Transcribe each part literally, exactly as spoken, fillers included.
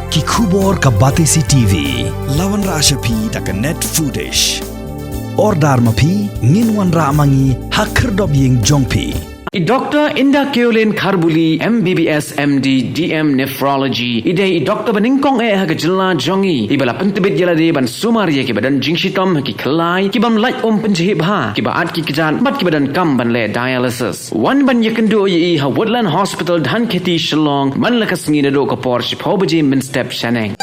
Ki khubor ka Batesi T V. La wanrah sha phi da ka Net Foodish. Order ma phi, ngin wanrah ma ngi ha khyrdop ïing jong phi. I Doctor Inda Keolin Kharbuli, M B B S, M D, D M, Nephrology, i dei i doctor ba nyngkong eh ha ka jylla jong ngi, iba la pyntbit ïa lade ban sumar ïa kiba don jingshitom ha ki khlai, ki bym lait um pynjhieh bha, kiba at ki kjat, bad kiba donkam ban leh dialysis. Wan ban ïakynduh ïa i ha Woodland Hospital, Dhankheti, Shillong, man la ka sngi naduh ka por shiphew baje mynstep shaneng.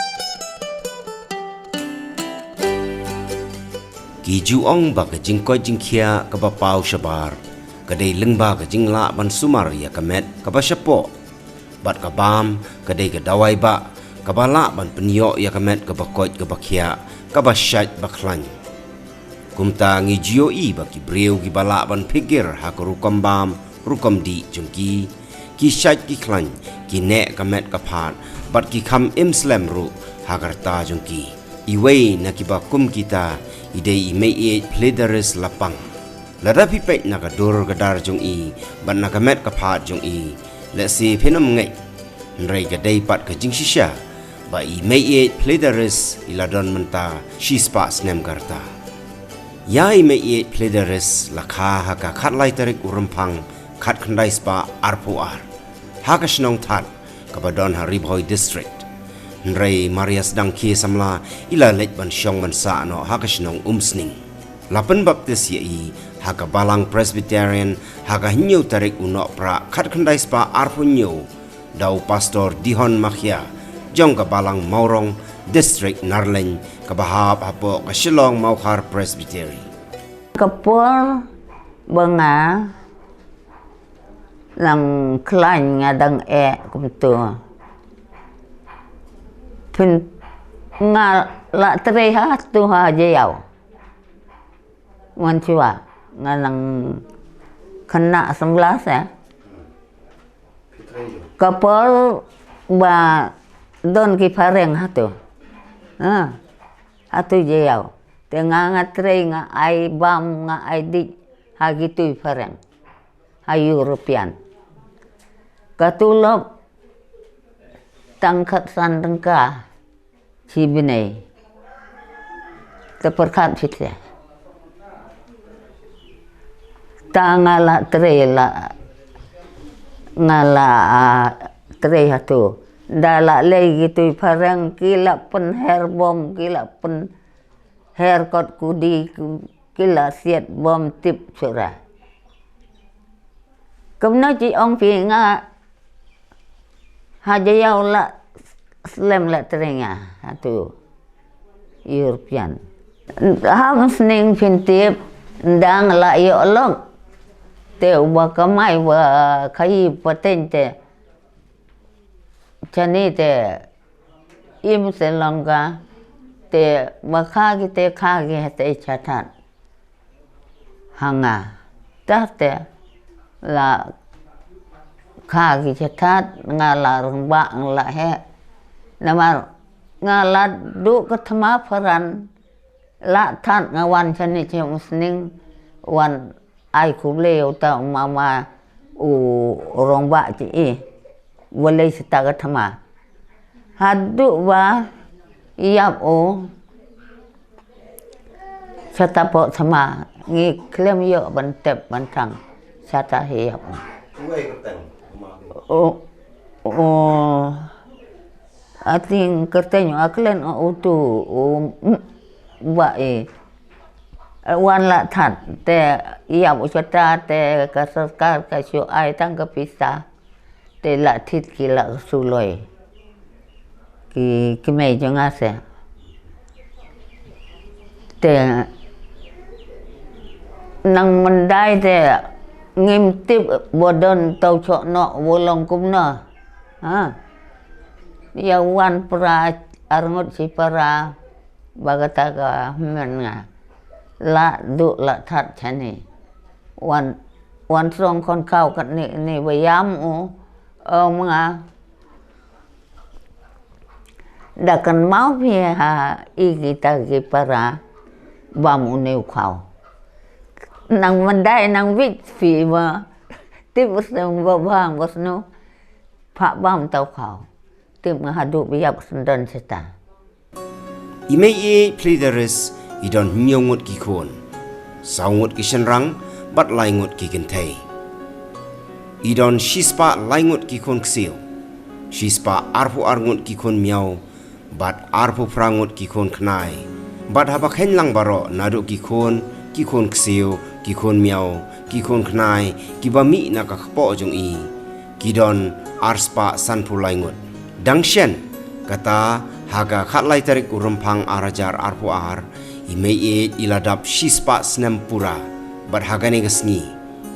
Ki ju ong ba ka jingkoit jingkhiah kaba paw shabar ka dei lyngba ka jinglah ban sumar ïa ka met kaba shapoh. Bad ka bam ka dei ka dawai bah kaba lah ban pynïoh ïa ka met kaba koit kaba khiah, kaba shait ba khlaiñ. Kumta ngi ju ïohi ba ki briew kiba lah ban phikir ha ka rukom bam rukom dih jong ki, ki shait ki khlaiñ, ki neh ka met ka phad, bad ki kham im slem ruh ha ka rta jong ki. Iwei na kiba kum kita i dei i Meiieid Phlidaris Lapang. Lada phi peit na ka dur ka dar jong i bad na ka met ka phad jong i, lehse phin ym ngeit. Hynrei ka dei pat ka jingshisha ba i Meiieid Phlidaris i la don mynta shispah snem ka rta. Ïa i Meiieid Phlidaris la kha ha ka khatlai tarik u Rymphang khatkhyndai spah arphew ar ha ka shnong That kaba don ha Ri Bhoi District. Hynrei mar ïa sdang khie samla i la leit ban shong ban sah noh ha ka shnong Umsning. La pynbaptis ïa i ha ka Balang Presbyterian ha ka hynñiew tarik u Nohprah khatkhyndai spah arphew hynñiew da u Pastor Dihon Makhia jong ka Balang Mawrong, District Narleiñ, kaba hap hapoh ka Shillong Mawkhar Presbytery. Ka por ba nga nang khlaiñ nga dang eh kumto. Phin nga la trei ha tu ha Jaïaw. Wan shuwa nga nang khynnah semblas eh. Ka por ba don ki phareng ha tu. Ha. Ha tu Jaïaw. Te nga nga trei nga ai bam nga ai dih ha ki tu phareng. Ha European. Ka tulop tang khatsan tyngka shi bnai. Te pyrkhat phi te. Ta nga la trei la, nga la, ah, trei ha tu. Da la lei ki tu phareng ki la pynher bom, ki la pynher kot kudi, ki la siat bom tip sura. Kumno ji ong phi nga ha Jaïaw la slem la trei nga ha tu European. Ha Umsning phin tip dang la ïoh lok. Te uba kamai ba khaïi pateng te. Chani te im se long ka te ba kha ki te kha ki te chathat. Ha nga. Tah te la kha ki chathat nga la rangbah nga la heh. Namar nga la duh ka thma pharan la that nga wan chani che Umsning wan ai khublei uta u mama u rangbah che i. Walei sita ka thma. Haduh ba ïap u sata poh thma ngi khlem ïoh ban tep ban thang sata hi ïap u. Uei kyrteng u ma? U, u, ating kyrteng u a klen u tu u, mm, ba i. Wan la that te ïap u sata te ka sorkar ka shu ai tang ka pisa. Te la thied ki la suloi. Ki, ki mei jong nga se. Te nang myndai te ngim tip ba don tau chok noh ba long kumno. Ha. Ïa wan para arngut shi para ba kata ka hynmen nga. La duh la that chani. Wan, wan song khon khaw katni ni ba ïam u, ong ma nga. Da kynmaw phi ha i kita ki para bam une u khaw. Nang myndai nang wit phi ma tip ba sdang ba bang ba snu pha bam tau khaw. Tip nga haduh ba ïap ka syndon shisha. I mei i Plederis i don hynñiew ngut ki khun, saw ngut ki shynrang bad lai ngut ki kynthei. I don shispah lai ngut ki khun ksiew, shispah arphew ar ngut ki khun miaw, bad arphew phra ngut ki khun khnai. Bad haba kheiñ lang baroh naduh ki khun, ki khun ksiew, ki khun miaw, ki khun khnai, kiba mih na ka kpoh jong i, ki don arspah sanphew lai ngut. Dang shen kata, ha ka khatlai tarik u Rymphang ar hajar arphew ar, i mei i i la dap shispah snem pura. Bad ha kane ka sngi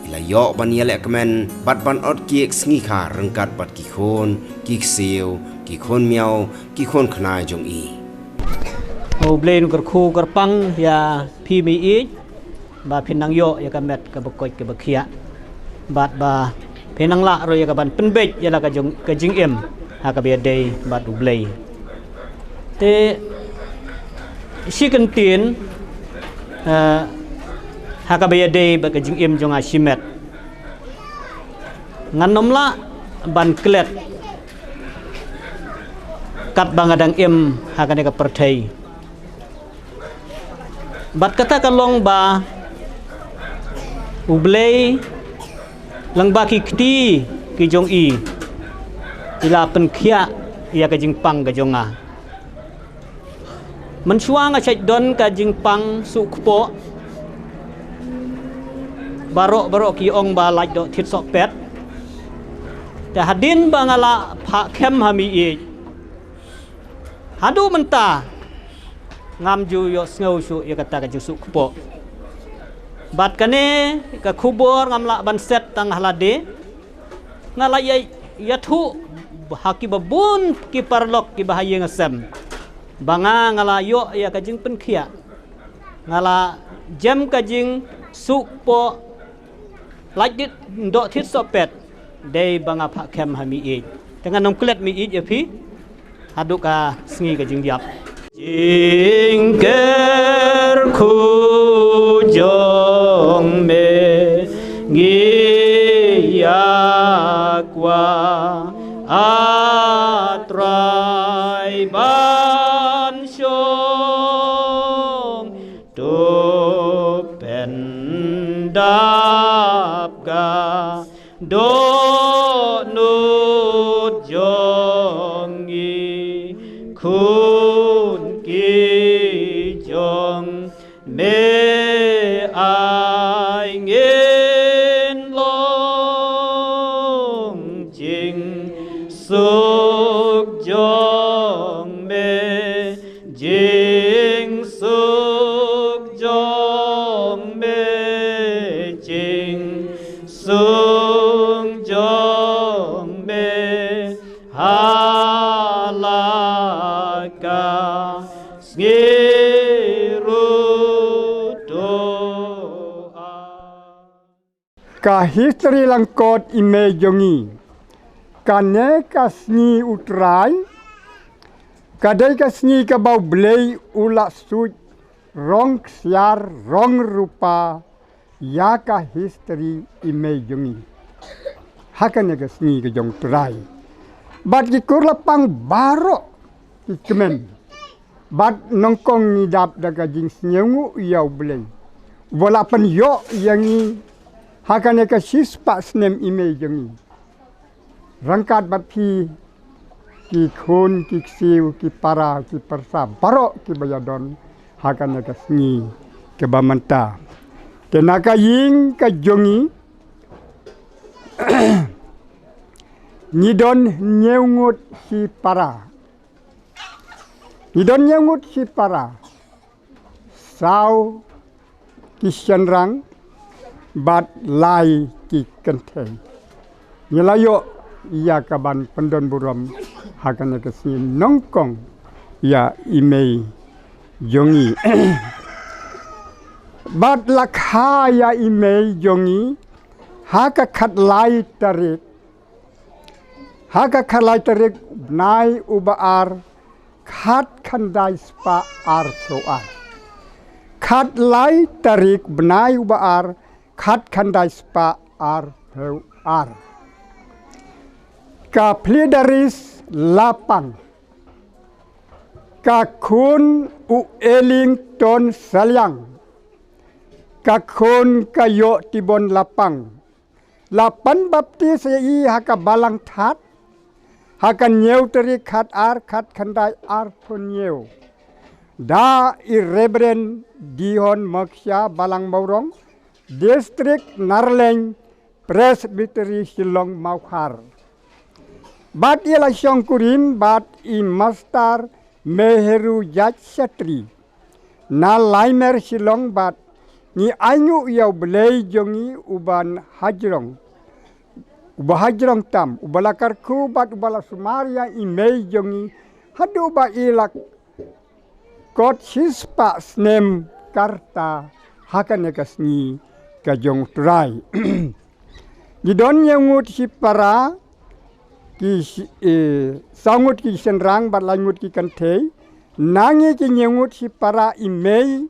i la ïoh ban ïaleh kmen bad ban ot kiek sngi kha ryngkat bad ki khun, ki ksiew, ki khun miaw, ki khun khnai jong i. U Blei un kyrkhu kyrpang ïa phi mei i ba phin nang ïoh ïa ka met kaba koit kaba khiah, bad ba phin nang lah ruh ïa ka ban pynbeit ïa la ka jong ka jingim ha kaba ïadei bad U Blei. Te shi kyntien, eh, ha kaba ïadei bad ka jingim jong nga shimet, ngan ym lah ban klet katba nga dang im ha kane ka pyrthei. Bad kata ka long ba U Blei lyngba ki kti ki jong i, i la pynkhiah ïa ka jingpang ka jong nga. Mynshuwa nga shait don ka jingpang suk kpoh. Baroh baroh ki ong ba lait doh thit soh pet. Te hadien ba nga la phah khem ha mei i, haduh mynta ngam ju ïoh sngew shuh ïa kata ka jingsuk kpoh. Bad kane ka khubor ngam lah ban set tang ha lade. Nga la ïa ïathuh ha kiba bun ki paralok kiba ha ïing ha sem ba nga, nga la ïoh ïa ka jingpynkhiah. Nga la jem ka jingsuk kpoh lait doh thit soh pet dei ba nga phah khem ha mei i. Te ngan ym klet mei i ïa phi haduh ka sngi ka jingïap. Jingkyrkhu jong me ngi ïa kwah, A Trai, ban shong. To pyndap ka dohnud jong ngi, khun ki jong me, ai ngin long jingsuk jong me. Jingsuk jong me, jingsuk jong me, ha la ka sngi ruh to ai. Ka history lyngkot i mei jong ngi. Kane ka sngi U Trai ka dei ka sngi kaba U Blei u la suit rong ksiar rong rupa ïa ka history i mei jong ngi. Ha kane ka sngi ka jong U Trai, bad ki kur lapang baroh ki kmen. Bad nyngkong ngi dap da ka jingsngewnguh ïa U Blei uba la pynïoh ïa ngi ha kane ka shispah snem i mei jong ngi. Ryngkat bad phi ki khun ki ksiew ki para ki pyrsa baroh kiba ïadon ha kane ka sngi kaba mynta. Te na ka ïing ka jong ngi ngi don hynñiew ngut shi para. Ngi don hynñiew ngut shi para, saw ki shynrang bad lai ki kynthei. Ngi la ïoh ïa ka ban pyndon burom ha kane ka sngi nyngkong ïa i mei jong ngi. Bad la kha ïa i mei jong ngi ha ka khatlai tarik, ha ka khatlai tarik bnai uba ar, khatkhyndai spah arphew ar. Khatlai tarik bnai uba ar, khatkhyndai spah arphew ar. Ka Plederis Lapang. Ka khun u Elington Saliang. Ka khun ka Ïohtibon Lapang. La pan baptis ïa i ha ka Balang Thad ha ka hynñiew tarik khat ar khat khyndai arphew hynñiew da i Reverend Dihon Makhia Balang Mawrong, District Narleng, Presbytery Shillong Mawkhar. Bad i la shongkurim bad i Master Meheru Jait Shatri na Laimer Shillong, bad ngi ainguh ïa U Blei jong ngi uba hajrong, uba hajrong tam, uba la kyrkhu bad uba la sumar ïa i mei jong ngi haduh ba i la kot shispah snem ka rta ha kane ka sngi ka jong U Trai. Ngi don hynñiew ngut shipara, ki shi-, eh, saw ngut ki shynrang bad lai ngut ki kynthei. Na ngi ki hynñiew ngut shipara, i mei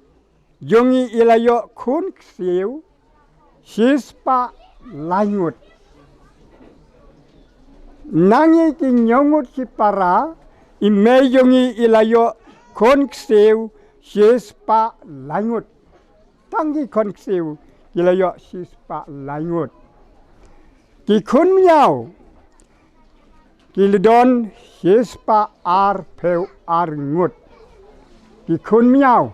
jong ngi i la ïoh khun ksiew shispah lai ngut. Na ngi ki hynñiew ngut shipara, i mei jong ngi i la ïoh khun ksiew shispah lai ngut. Tang ki khun ksiew ki la ïoh shispah lai ngut. Ki khun miaw ki la don shispah arphew ar ngut. Ki khun miaw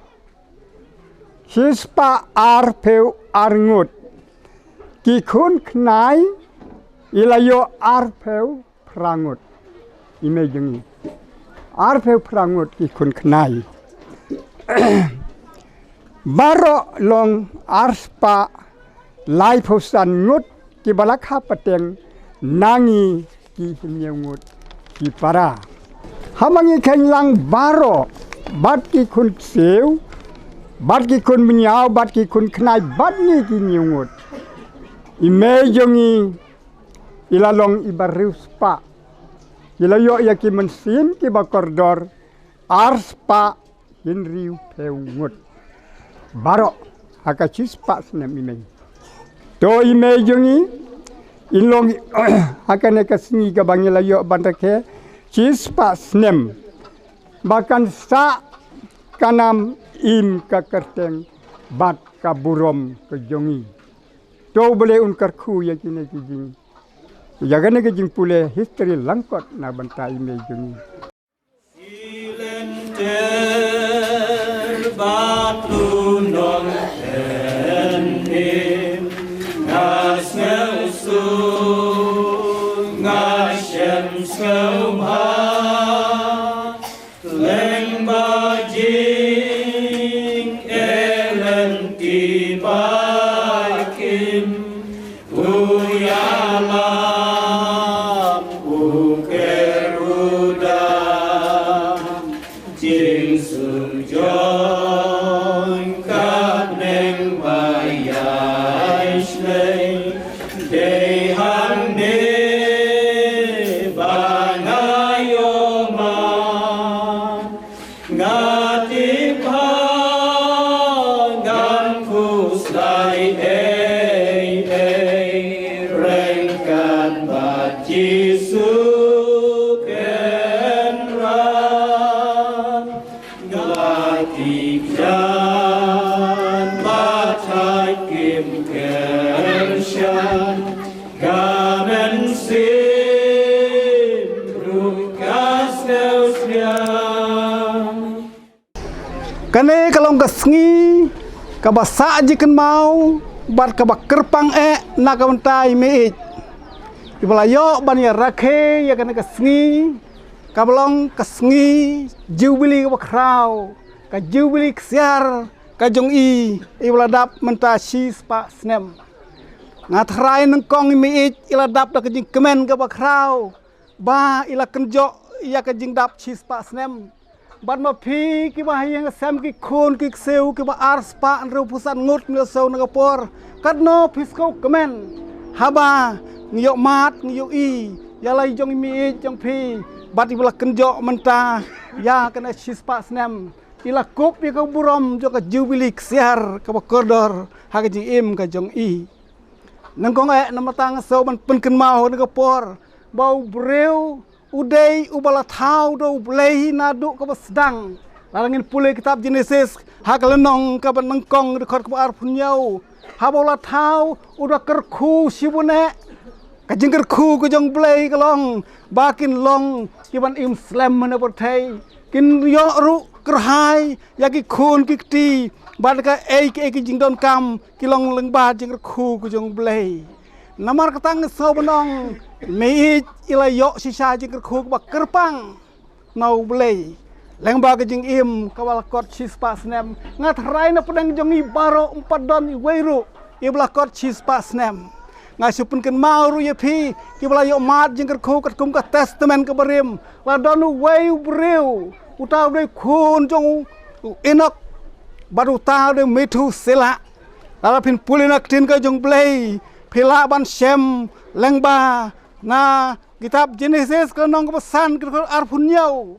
shispah arphew ar ngut. Ki khun khnai i la ïoh arphew phra ngut. I mei jong ngi arphew phra ngut ki khun khnai. Baroh long arspah laiphew san ngut kiba la kha pateng na ngi ki hynñiew ngut shipara. Haba ngi kheiñ lang baroh, bad ki khun ksiew, bad ki khun miaw, bad ki khun khnai, bad ngi ki hynñiew ngut, i mei jong ngi i la long iba riewspah. I la ïoh ïa ki mynsiem kiba kordor arspah hynriewphew ngut. Baroh ha ka shispah snem i mei. To i mei jong ngi i long ha kane ka sngi kaba ngi la ïoh ban rakhe shispah snem ba kan sah, kan ym im ka kyrteng bad ka burom ka jong ngi. To U Blei un kyrkhu ïa kine ki jing, ïa kane ka jingpule history lyngkot na bynta i mei jong ngi. Lynter bad u nongpynim, nga sngewsuk, nga shem sngewbha, lyngba jingeh lynti ba kim, u ïalam, u kyrudam, jingsujoh ka bneng ba ïaishlei, dei hangne ba nga ïoh ma. Nga tip ba ngam khuslai ei ei, ryngkat bad Jisu Kynrad. Nga tip jan bad thait kim kyrshan, ka mynsiem ruh ka sngewsynei. Kane ka long ka sngi kaba sah jingkynmaw bad kaba kyrpang eh na ka bynta i mei ïeit. Iba la ïoh ban ïa rakhe ïa kane ka sngi kaba long ka sngi Jubili kaba khraw, ka Jubili ksiar ka jong i, iba la dap mynta shispah snem. Nga tharai nyngkong i mei ïeit i la dap da ka jingkmen kaba khraw ba i la kynjoh ïa ka jingdap shispah snem. Bad ma phi kiba ha ïing ha sem, ki khun ki ksiew kiba arspah hynriewphew san ngut, me la sngew na ka por, katno phi sngew kmen haba ngi ïohmad, ngi ïohi ïa la i jong i mei ïeit jong phi, bad iba la kynjoh mynta ïa kane shispah snem. I la kup ïa ka burom jong ka Jubili ksiar kaba kordor ha ka jingim ka jong i. Nyngkong eh, namar ta nga sngew ban pynkynmaw na ka por ba u briew U dei uba la thaw da U Blei naduh kaba sdang. Lada ngin pule kitab Jenesis, ha ka lynnong kaba nyngkong, dkhot kaba arphew hynñiew. Haba u la thaw, u da kyrkhu shibun eh. Ka jingkyrkhu ka jong U Blei ka long ba kin long kiban im slem ha kane ka pyrthei. Kin ïoh ruh kyrhai ïa ki khun ki kti bad kaei kaei ki jingdonkam ki long lyngba jingkyrkhu ka jong U Blei. Namar kata nga sngew ban ong, i Mei Ïeit i la ïoh shisha jingkyrkhu kaba kyrpang na U Blei lyngba ka jingim kaba la kot shispah snem. Nga tharai na pdeng jong ngi baroh ym pat don iwei ruh iba la kot shispah snem. Nga shu pynkynmaw ruh ïa phi kiba la ïoh mad jingkyrkhu katkum ka Testament kaba rim, la don uwei u briew, uta u dei khun jong u Enok bad uta u dei Methuselah. Lada phin pule na ka ktien ka jong U Blei, phi lah ban shem lyngba na kitab Jenesis ka lynnong kaba san, ka dkhot arphew hynñiew.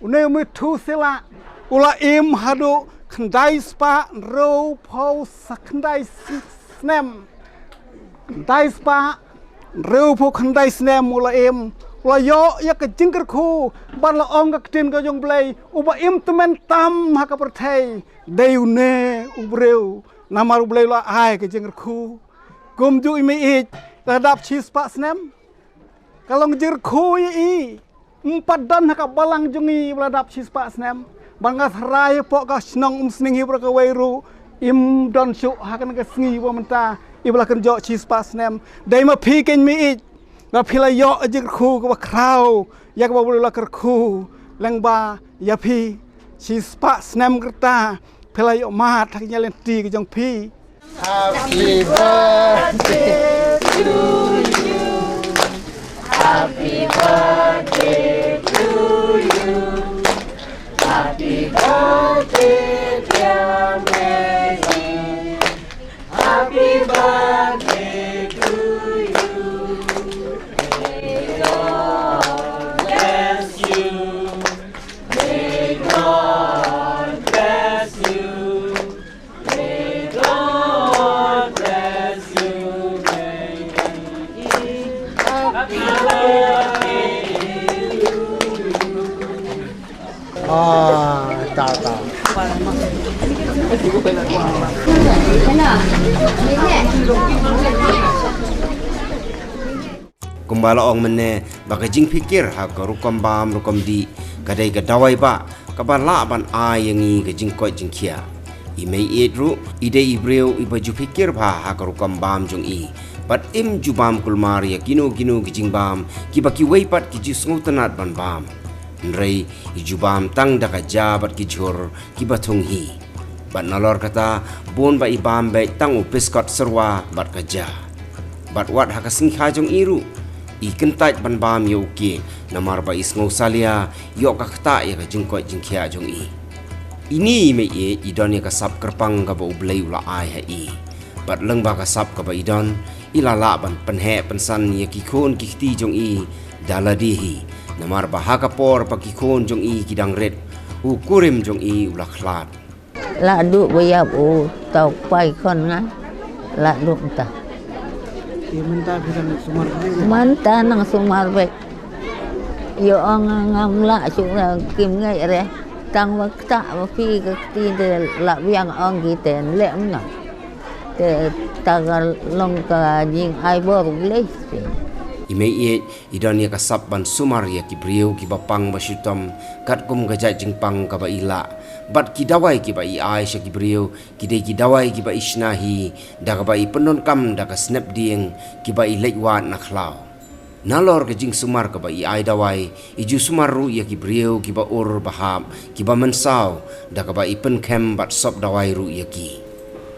Une u Methuselah u la im haduh khyndai spah hynriewphew sa khyndai s-, snem. Khyndai spah hynriewphew khyndai snem u la im. U la ïoh ïa ka jingkyrkhu bad la ong ka ktien ka jong U Blei, uba im tymmen tam ha ka pyrthei dei une u briew. Namar U Blei u la ai ka jingkyrkhu. Kumjuh i Mei Ïeit, la dap shispah snem. Ka long jingkyrkhu ïa i. Ym pat don ha ka balang jong i ba la dap shispah snem. Bad nga tharai hapoh ka shnong Umsning hi baroh kawei ruh, im don shuh ha kane ka sngi ba mynta iba la kynjoh shispah snem. Dei ma phi kein Mei Ïeit, ba phi la ïoh jingkyrkhu kaba khraw ïa kaba U Blei u la kyrkhu lyngba ïa phi. Shispah snem ka rta phi la ïoh mad ha ka jingïaid lynti ka jong phi. Happy birthday to you. Happy birthday to you. Happy birthday, dear Mary. Happy birthday to you. May God bless you. May God bless you. May God bless you, baby. Happy birthday to you. Ah, ta, ta. Kumba la ong mynne ba ka jingpikir ha ka rukom bam rukom dih ka dei ka dawai ba kaba lah ban ai ïa ngi ka jingkoit jingkhiah. I Mei Ïeit ruh i dei i briew iba ju pikir bha ha ka rukom bam jong i bad im ju bam kulmar ïa kino kino ki jingbam kiba kiwei pat ki ju sngewtynnat ban bam. Hynrei i ju bam tang da ka ja bad ki jhur kiba thung hi. Bad nalor kata, bun ba i bam beit tang u biskot syrwa bad ka ja. Bad wat ha ka sngi kha jong i ruh, i kyntait ban bam ïa u kek, namar ba i sngew salia ïoh ka ktah ïa ka jingkoit jingkhiah jong i. Ine i Mei Ïeit i don ïa ka sap kyrpang kaba U Blei u la ai ha i. Bad lyngba ka sap kaba i don, i la lah ban pynheh pynsan ïa ki khun ki kti jong i da lade hi. Namar ba ha ka por ba ki khun jong i ki dang rit, u kurim jong i u la khlad. La duh ba ïap u tau pai khon nga. La duh mynta. Te mynta phi dang sumar beit? Mynta nang sumar beit. Ïoh ong ngam lah shuh, kim ngeit re. Tang ba ktah ba phi ka kti te la biang ong ki te leh mynno. Te ta ka long ka jingai bor U Blei. I Mei Ïeit i don ïa ka sap ban sumar ïa ki briew kiba pang ba shitom katkum ka jait jingpang kaba i lah. Bad ki dawai kiba i ai sha ki briew ki dei ki dawai kiba i shna hi da kaba i pyndonkam da ka snep dieng kiba i leit wad na khlaw. Nalor ka jingsumar kaba i ai dawai, i ju sumar ruh ïa ki briew kiba ur ba hap, kiba mynsaw da kaba i pynkhem bad sop dawai ruh ïa ki.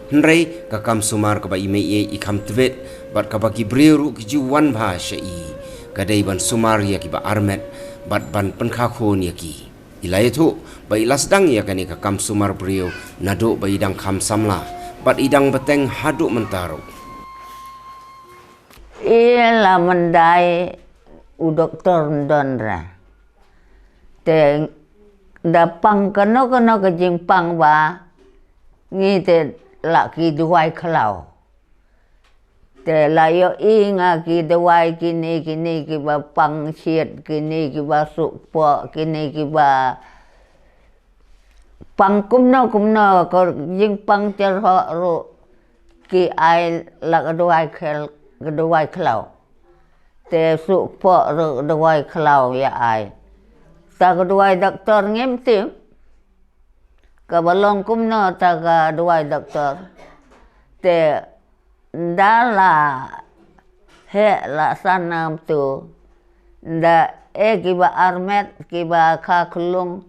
Hynrei ka kam sumar kaba i Mei Ïeit i kham tbit bad kaba ki briew ruh ki ju wan bha sha i, ka dei ban sumar ïa kiba armet bad ban pynkha khun ïa ki. I la ïathuh ba i la sdang ïa kane ka kam sumar briew naduh ba i dang kham samla bad i dang bteng haduh mynta ruh. I la myndai u doktor ndon ra. Te da pang kano kano ka jingpang ba ngi te la ki duwai khlaw. Te la ïohi nga ki dawai kine kine kiba pang shiat, kine kiba suk poh, kine kiba pang kumno kumno, ka jingpang cherhoh ruh ki ai la ka dawai khel, ka dawai khlaw. Te suk poh ruh ka dawai khlaw ïa ai. Ta ka dawai doktor ngim tip kaba long kumno ta ka dawai doktor. Te nda la heh la san nam tu, nda e kiba armet kiba kha khlung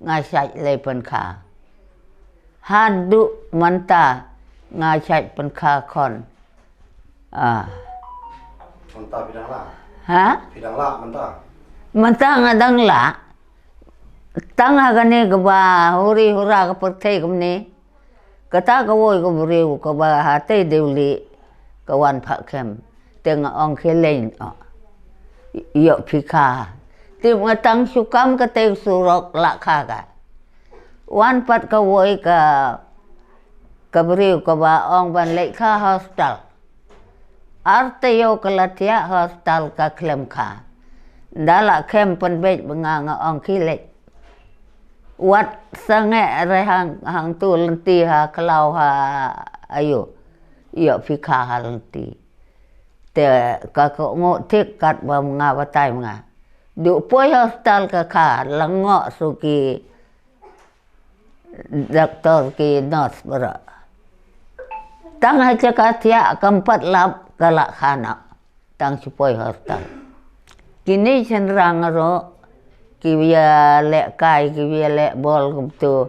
nga shait lei pynkha. Haduh mynta nga shait pynkha khon. Ah. Mynta phi dang lah? Ha? Phi dang lah mynta? Mynta nga dang lah. Tang ha kane kaba huri hura ka pyrthei kumne. Kata kawei ka briew kaba hatei Dewlieh ka wan phah kem. Te nga ong khie lei noh. Ïoh phi kha. Te nga tang shu kam katei surok lah kha ka. Wan pat kawei ka, ka briew kaba ong ban leit kha hospital. Ar taïew ka la thiah hospital ka khlem kha. Nda la kem pynbeit ba nga, nga ong khie leit. Wat sangeh re hang, hangtu lynti ha khlaw ha aïu. Ïoh phi kha ha lynti. Te ka kohnguh thik katba nga batai ma nga. Duh poi hospital ka kha, la ngoh shu ki doktor ki nurse baroh. Tang ha jaka thiah kam pat lap ka la kha noh. Tang shu poi hospital. Kine shynrang ruh kiba ïalehkai, kiba ïaleh bol kumtu,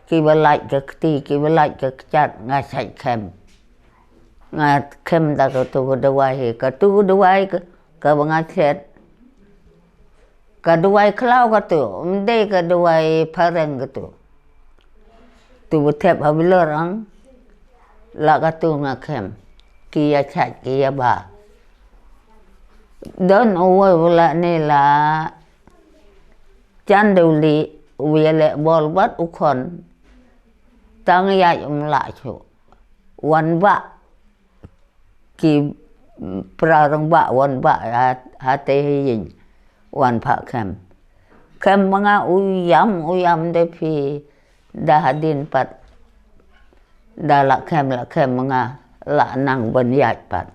kiba lait ka kti, kiba lait ka kjat, nga shait kem. Nga kem da katu ka dawai hi, katu ka dawai ka, kaba nga thied. Ka dawai khlaw katu, ym dei ka dawai phareng katu. Tu ba thep ha bilor ang, la katu nga kem. Ki ïa shait, ki ïa bha. Don uwei u la ne la Jan Dewlieh, u ïaleh bol bad u khon. Tang ïaid um lah shuh. Wan bah ki pra rangbah wan bah ha, hatei ha ïing wan phah kem. Kem ma nga u ïam, u ïam de phi da hadien pat. Da la kem, la kem ma nga la nang ban ïaid pat.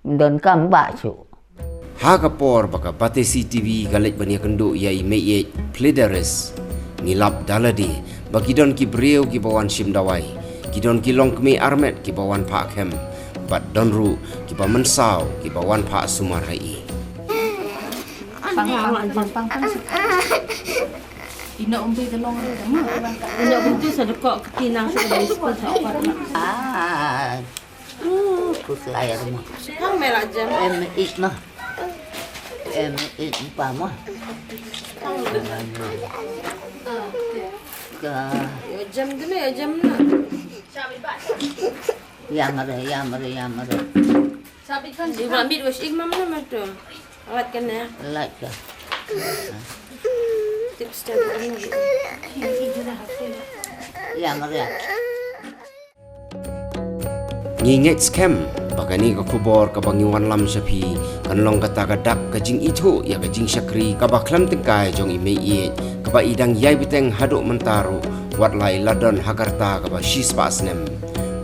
Ym don kam bah shuh. Ha ka por ba ka Batesi TV ka leit ban ïakynduh ïa i meiieit Plederis, ngi lap da lade ba ki don ki briew kiba wan shim dawai, ki don ki longkmie armet kiba wan phah kem, bad don ruh kiba mynsaw kiba wan phah sumar ha i. Pang, pang, pang, pang, pang. Ina umbi ka long ruh ka ma. Ina umbi sa dekok keti nang sa ka dei sepul sa okot ma. Ah. Uh, ku selai rumah. Kang me la jam. Em ik mah. Em ik pa mah. Ka. Yo jam gini, yo jam na. Ya mare, ya mare, ya mare. Iba mit was ik mam na matu. Awat kan ya. Like ka. Tips dan. Ya mare. Ngi ngeit skhem ba kane ka khubor kaba ngi wanlam sha phi kan long kata ka dak ka jingithuh ïa ka jingshakri kaba khlem tyngkai jong i meiieit kaba i dang ïai bteng haduh mynta ruh, wat la i la don ha ka rta kaba shispah snem.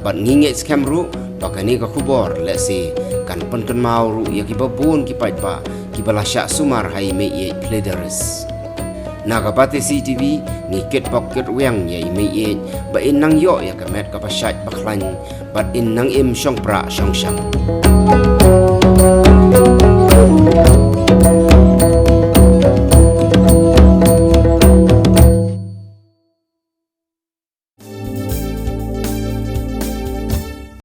Bad ngi ngeit skhem ruh ba kane ka khubor lehse kan pynkynmaw ruh ïa kiba bun ki paidbah kiba la shah sumar ha i meiieit Plederis. Na ka Batesi TV ngi kitbok kitwiang ïa i meiieit ba in nang ïoh ïa ka met kaba shait ba khlaiñ bad in nang im shongpra shongshang.